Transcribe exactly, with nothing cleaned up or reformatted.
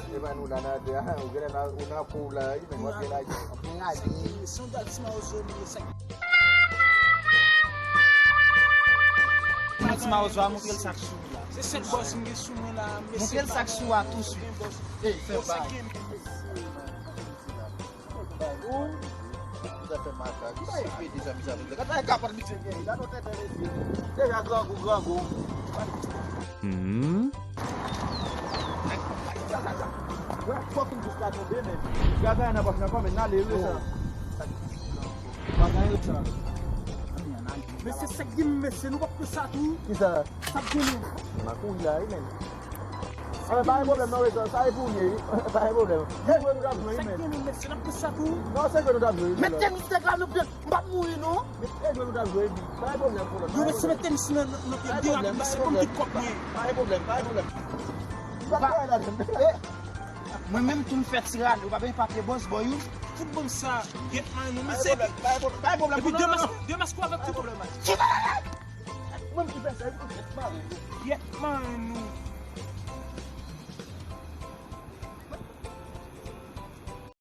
Epa nou la nan de a, ou genlè nan, ou nan po w la wi, men w ap gen lage. Anpil lage. Se yon dat Mawozo nou ye, sa. Dat Mawozo a montre l sa k sou li la. Se sèt bòs m gen sou mwen la, mesye. Montre l sa k sou a tou swit. Ey, fè bay. Sa fè makak. Sa e pede sa, mizè avèk la. Gade kapòt misye gen. Gade yon tètè mesye. Deja grangou, grangou. Hmm. Wè, fòk m jis la tonbe, men. Gagay nan pòch nan kò, men n ale, wi, sa. Bagay yo sa. Men se sèk gen, mesye, nou p ap fè sa tou. Kisa? Sa ap gen nou. M a kouri la, wi, men. Ah, pa gen pwoblèm non, Rezan, sa e pou ou ye, wi. Pa gen pwoblèm. Se jwe nou t ap jwe, wi, men. Sa gen nou, mesye, n ap fè sa tou. Non, se jwe nou t ap jwe, wi. Met tenis nèg la nan pye, m p ap mouri, non. Men se jwe nou t ap jwe, wi. Pa gen pwoblèm, pwoblèm. Yo, mesye, met tenis nan, nan, nan pye m, depi, mesye, konn tout kòb mwen. Pa gen pwoblèm, pa gen pwoblèm. Li pa fè la, eh. Mwen menm tou m fè ti rale, ou pa bezwen papye bòs, bò, you. Fout ban m sa, get mine, non, mesye. Pa gen pwoblèm, pa gen pwoblèm. Epi de mas, de mas kou avèk tout. Mwen ki fè sa, epi get mine. Get mine, non.